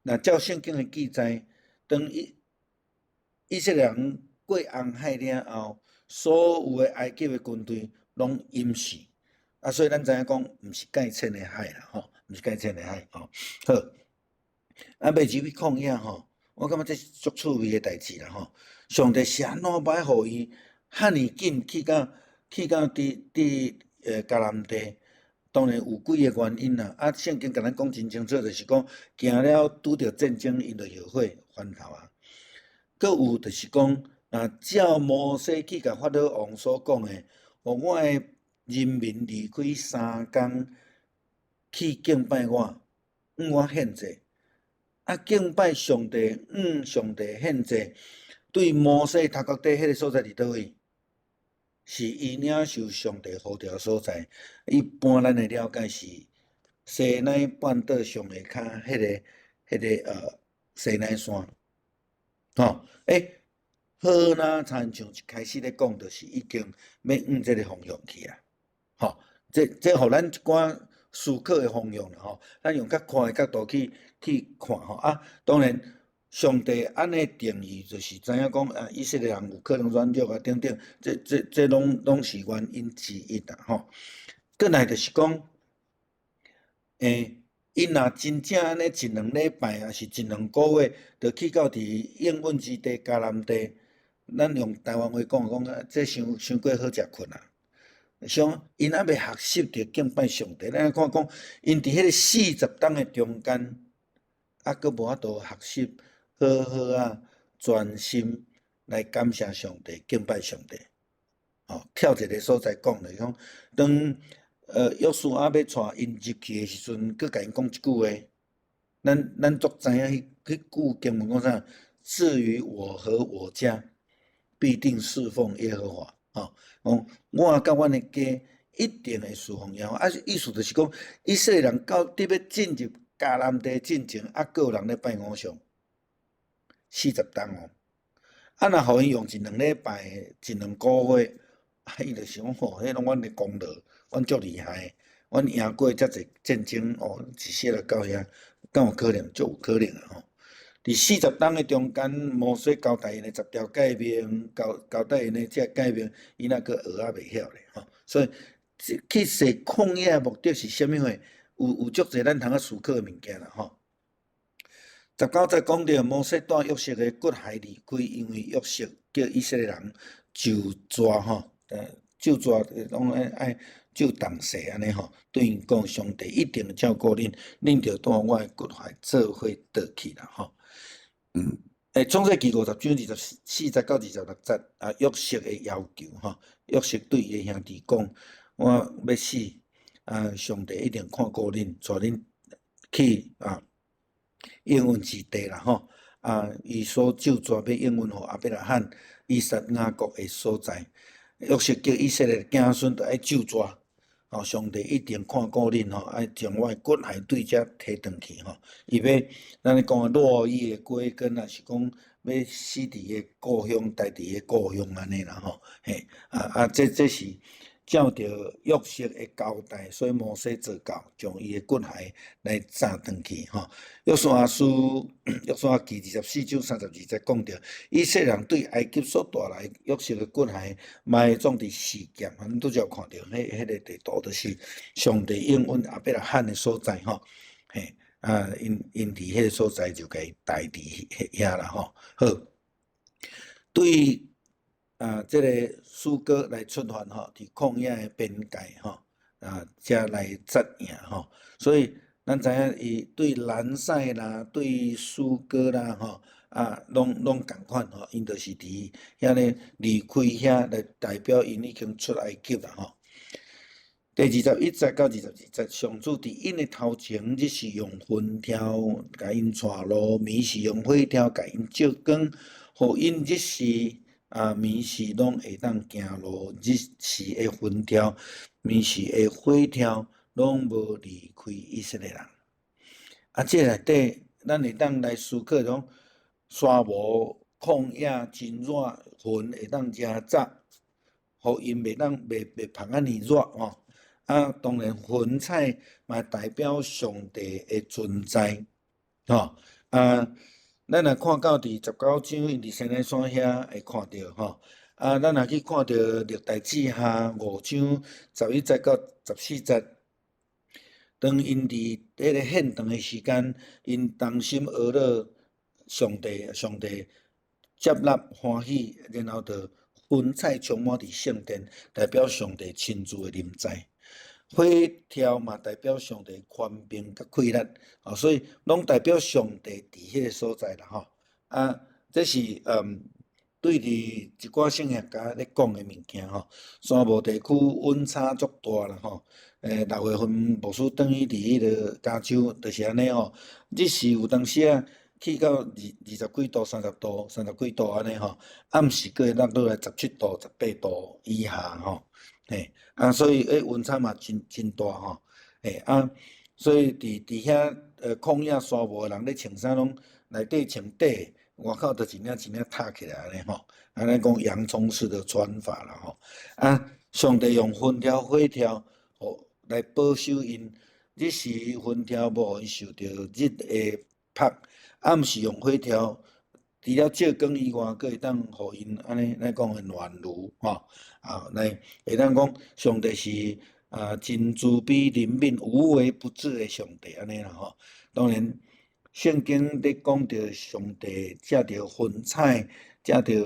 若照聖經的記載，當以色列人過紅海了後，所有的埃及的軍隊攏淹死，啊，所以咱知影講，毋是蓋淺的海啦，吼，毋是蓋淺的海，吼。好，啊，欲入去曠野吼，我感覺這是足趣味的代誌啦吼。上帝是按怎欲予伊遐爾緊去到佇迦南地？當然有幾个原因啦。啊，聖經共咱講真清楚，就是講行了拄著戰爭，𪜶就後悔翻頭啊。閣有就是講，若照摩西去共法老王所講的，予我的人民離開3工去敬拜我，向我獻祭。啊，敬拜上帝，向上帝獻祭，對摩西頭殼底彼个所在佇佗位？是伊領受上帝呼召的所在。一般咱的了解是西奈半島上下跤彼个西奈山。吼，欸，好若親像一開始咧講，就是已經欲向這个方向去啊。吼，這予咱一寡思考的方向啦吼，咱用較寬的角度去看吼。啊，當然，上帝按呢定義，就是知影講啊，以色列人有可能軟弱啊等等，這攏是原因之一啦吼。閣來就是講，欸，𪜶若真正按呢一兩禮拜，抑是一兩個月，就去到佇應允之地迦南地，咱用台灣話講講啊，這傷傷過好食睏啊。像𪜶猶未學習著敬拜上帝，咱看講，𪜶佇彼个40冬的中間，猶閣無法度學習好好仔專心來感謝上帝、敬拜上帝。吼，跳一个所在講咧，講當約書亞欲帶𪜶入去的時陣，閣共𪜶講一句話，咱足知影彼句經文講啥？至於我和我家，必定侍奉耶和華。吼，講我佮阮的家一定會侍奉耶和華。啊，意思就是講，以色列人到佇欲進入迦南地進前，猶閣有人咧拜偶像，40冬哦。啊，若予𪜶用一兩禮拜、一兩個月，啊，伊就想吼，彼攏阮的功勞，阮足厲害，阮贏過遮濟戰爭哦，一世人到遐，敢有可能？足有可能的吼。佇四十冬的中間，摩西交代𪜶的十條誡命，交代𪜶的這誡命，𪜶猶閣學仔袂曉咧吼。所以，去踅曠野的目的是啥物貨？有足濟咱通去思考的物件啦吼。19節講著摩西帶約瑟的骨骸離開，因為約瑟叫以色列人咒詛吼，咒詛攏愛咒重誓按呢吼，對𪜶講上帝一定照顧恁，恁著帶我的骨骸做伙倒去啦吼。創世記50章24節到26節啊，約瑟的要求吼，約瑟對伊的兄弟講：我欲死，啊，上帝一定看顧恁，帶恁去啊應允之地啦吼。啊，伊所咒詛欲應允予亞伯拉罕、以撒、雅各的所在。約瑟叫以色列子孫著愛咒詛，吼，上帝一定看顧恁吼，愛將我的骨骸對遮提轉去吼。伊欲咱咧講的落伊的歸根，抑是講欲死佇伊的故鄉，待佇伊的故鄉按呢啦吼。嘿，啊，這是照著約瑟的交代，所以摩西做到，將伊的骨骸來載轉去吼。約書亞書，約書亞記24章32節講著，以色列人對埃及所帶來約瑟的骨骸埋葬佇示劍，咱拄才有看著，彼个地圖就是上帝應允亞伯拉罕的所在吼。嘿，啊，𪜶佇彼个所在就共伊埋佇遐啦吼。好，對啊，這个書割來出發吼，佇曠野的邊界吼，啊，才來紮營吼。所以咱知影伊對蘭塞啦，對書割啦吼，啊，攏仝款吼，𪜶就是佇遐咧離開遐來代表𪜶已經出埃及啦吼。第21節到22節，上主佇𪜶的頭前，日時用雲柱共𪜶帶路，暝時用火柱共𪜶照光，予𪜶日時啊，暝時攏會當行路，日時的雲柱，暝時的火柱，攏無離開以色列人。啊，這內底，咱會當來思考講，沙漠曠野真熱，雲會當誠早，予𪜶袂芳按呢熱吼。啊，當然雲彩嘛代表上帝的存在，吼。啊，咱若看到佇19章，𪜶佇西奈山遐會看著吼。啊，咱若去看著歷代志下5章11節到14節，當𪜶佇彼个獻壇的時間，𪜶同心合意上帝，上帝接納歡喜，然後就雲彩充滿佇聖殿，代表上帝親自的臨在。火柱嘛代表上帝權柄佮氣力，哦，所以攏代表上帝佇彼個所在啦，吼。啊，這是對佇一寡聖經家咧講的物件吼。山無地區溫差足大啦，吼。6月份牧師轉去佇彼个加州，就是按呢吼。日時有當時啊，去到二十幾度、30度、30幾度按呢吼，暗時閣會落落來17度、18度以下吼。嘿，啊，所以溫差嘛真真大吼。嘿，啊，所以佇遐曠野沙漠的人咧穿衫攏內底穿短，外口就一領一領罩起來按呢吼。按呢講洋蔥式的穿法啦吼。啊，上帝用雲柱火柱予來保守𪜶，日時雲柱無予𪜶受著日的曝，暗時用火柱，除了照光以外，閣會當予𪜶按呢咱講的暖爐吼，啊，來會當講上帝是啊真慈悲憐憫無微不至的上帝按呢啦吼。當然，聖經咧講著上帝藉著雲彩，藉著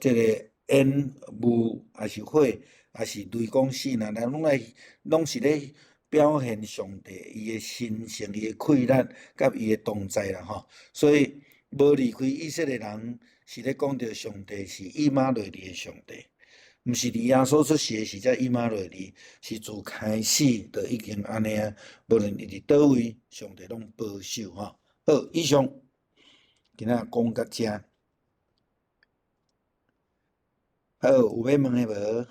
這個煙霧，抑是火，抑是雷公閃啊，咱攏愛攏是咧表現上帝伊的神聖、伊的氣力佮伊的同在啦吼。所以無離開以色列人，是咧講著上帝是以馬內利的上帝，毋是佇耶穌出世的時才以馬內利，是自開始就已經按呢啊。無論伊佇佗位，上帝攏保守吼。好，以上今仔講到遮。好，有欲問的無？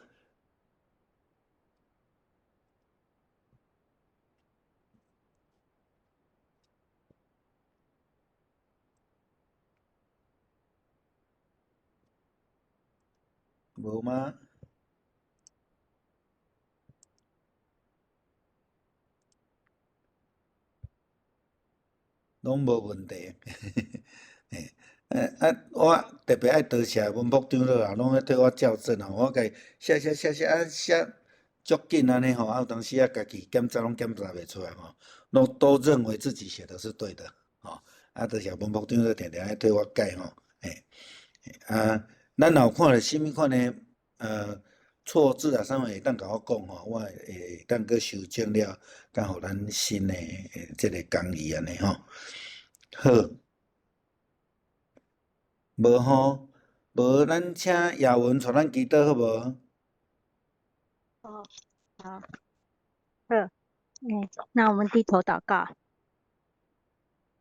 無嗎？攏無問題。嘿，啊，我特別愛多謝文博長老啊，攏咧替我校正啊，我共伊寫寫寫寫啊寫足緊按呢吼，啊有當時啊家己檢查攏檢查袂出來吼，攏都認為自己寫的是對的，吼，啊多謝文博長老定定愛替我改吼，嘿，啊，咱若有看著啥物款的錯字啊，啥物會當共我講吼，我會當閣修正了，才予咱新的這个講義按呢吼。好，無吼，無咱請雅文帶咱祈禱好無？哦，好，好，那我們低頭禱告。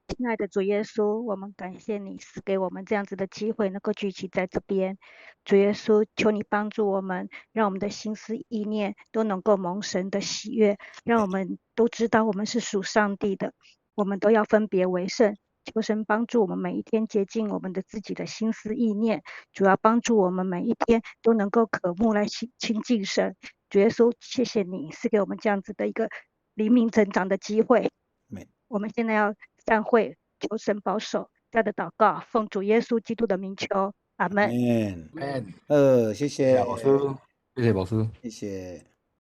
親愛的主耶穌，我們感謝你賜給我們這樣子的機會，能夠聚集在這邊。主耶穌，求你幫助我們，讓我們的心思意念都能夠蒙神的喜悅，讓我們都知道我們是屬上帝的，我們都要分別為聖。求神幫助我們每一天潔淨我們的自己的心思意念，主要幫助我們每一天都能夠渴慕來親近神。主耶穌，謝謝你賜給我們這樣子的一個靈命成長的機會。我們現在要散會，求神保守，這樣的禱告，奉主耶穌基督的名求，阿門。阿門。好，謝謝。謝謝牧師，謝謝牧師。謝謝。